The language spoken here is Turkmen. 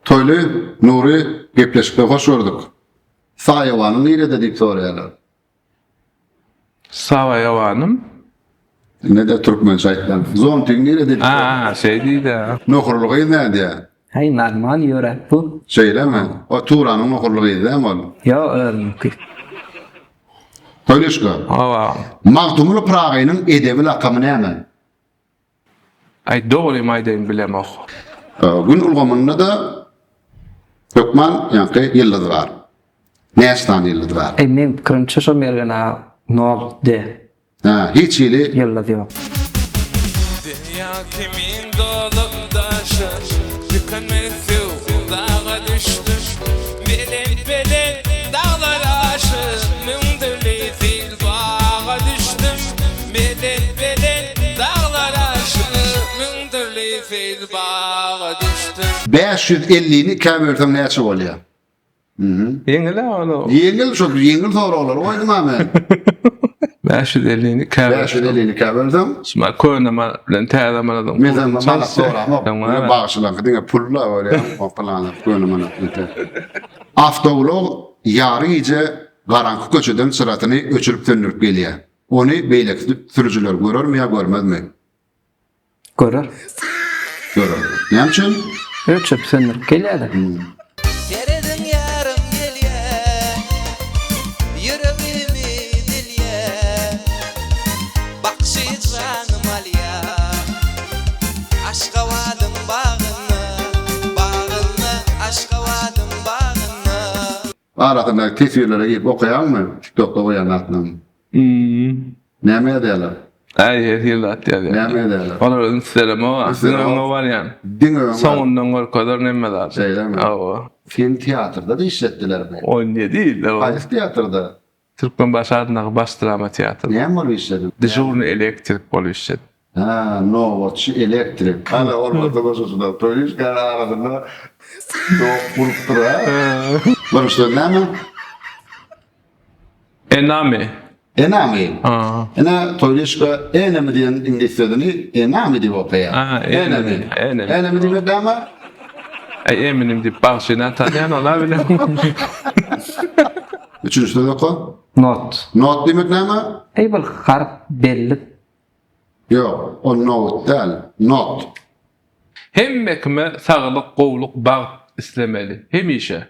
Toýly, Nury, gepleşikde hoş gördük. Saýawanyň nirede diýip soraýarlar. Saýawanym? Ine-de türkmençe aýtsaň. Zontiň nirede diýip soraýarlar. A, şeý diýdä. Nohurly gyz nädýär? Häý, normal ýöräp bu. Şeýlemi? O Turanyň nohurly gyzy dämi ol? Ýok, özüniňki. Toýlyşka. Hawa. Magtymguly Pyragynyň edebi lakamy näme? Aý dogrymy aýdaýyn bilemok. Gün ulgamynda-da hökman ýaňky ýyldyz bar. Näçe sany ýyldyz bar? Eý meň pikirimçe şo Mergen aga nol de. Hä, hiç hili ýyldyz ýok. Derýa kimin dolup daşyp, Tükenmez söwdaga düşdüm. Belent-belent daglar aşyp, Müňdürli sil baga düşdüm. Belent-belent daglar aşyp, Müňdürli sil baga düşdüm. 550-ni ikä bölseň näçe bolýar? Ýeňil-ä ol. Ýeňil, şo ýeňil soraglary goýdum-a men. 550-ni ikä bölseň. 550-ni ikä bölseň. Şuma köne manat bilen täze manadyň. Men senden manat soramok. Ýöne bagşylaňky diňe pulla bolýar. O pylany köne manat bilen täze. Awtoulag ýary gije garaňky köçeden çyrasyny öçürip-söndürip gelýär. Ony beýleki sürüjiler görermi ýa görmezmi? Görer. Görer. Näme üçin? Öçürip söndürip gelýär-de. Serediň ýarym gelýär, Ýüregimi dilýär, Bakşy janym alýar. Aşgabadyň bagynda, Bagynda, Aşgabadyň bagynda. Arasyndaky teswirlere girip okaýaňmy tiktokda goýan zatlaryňy? Näme ýazýarlar? Äý her hili zat ýazýarlar. Näme ýazýarlar? Olara üns beremok. Diňe öňe barýan. Diňe öňe. Soňundan görkezer hemme zady. Şeýlemi? Hawa. Seni teatrda-da işletdilermi? 17 ýyl. Haýsy teatrda? Türkmenbaşy adyndaky Baş drama teatrda. Näme bolup işlediň? Dežurnyý elektrik bolup işledim. Hä, nobatçy elektrik. Hany, hormatly goşuçylar, Toýlyşkanyň arasynda tok urupdyr, hä? Birinji söz näme? Enami. Enami. Ine, Toýlyşka enemy diýen iňlis sözüni enami diýip okaýar. Enemy. Enemy. Enemy diýmek näme? Äý, Eminem diýip bagşyny tanýan, ol-a bilemok. Üçünji söz oka. Not. Not diýmek näme? Äý, bir harp, bellik. Ýok, ol nout däl, not. Hemme kime saglyk gowluk bagt islemeli hemişe.